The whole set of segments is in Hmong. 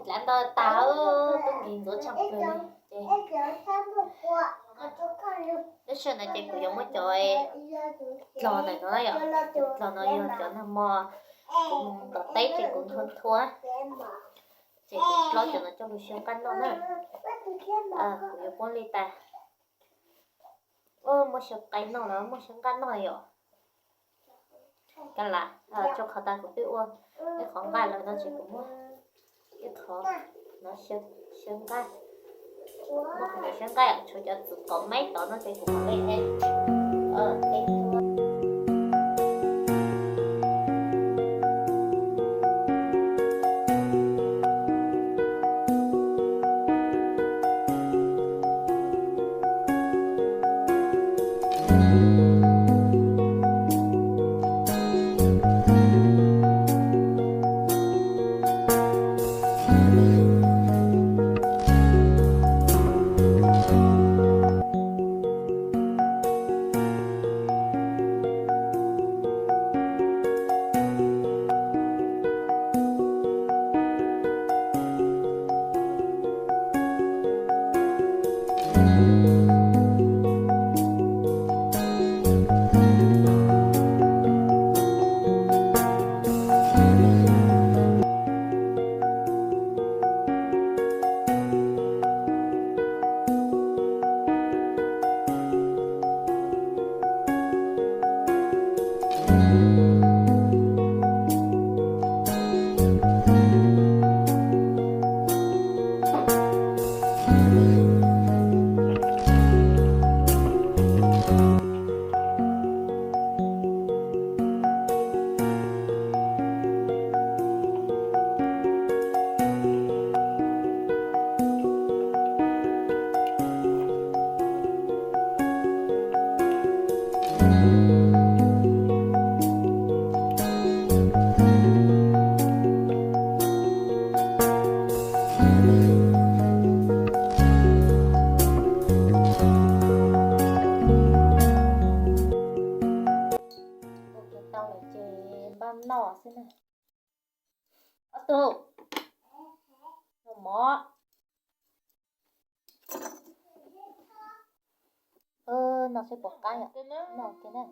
Dlav ntau tas, tub nkeeg ntxuav tshaj plaws li ces lub sij hawm no ces kuv yuav muab cov dlog ntawm no yom, dlog no yog cov nag hmo kuv mus tom teb ces kuv nthua nthua, ces kuv dlog cov no coj lug siab nqaj noj na. Kuv yuav muab li tas, muab siab qe noj los muab siab nqaj noj yom. Kav liam, rau qhov tas kuv twb ua ib qhov nqaj lawm no ces kuv muab ib qhov no siab nqaj. Muab qhov no siab nqaj, tshuav cov txiv qaum maib tod no ces kuv mam li Ua kiag tau lawm ces npaj noj xwb na. Ob tug, noj mov. Noj seb puas qab yom. Noj kiag na.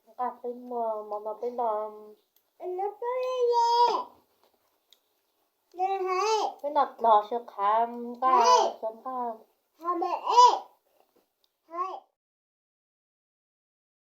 Nqaj peb muaj mov no peb noj, peb noj dlog sib qhav nqaj, nqaj.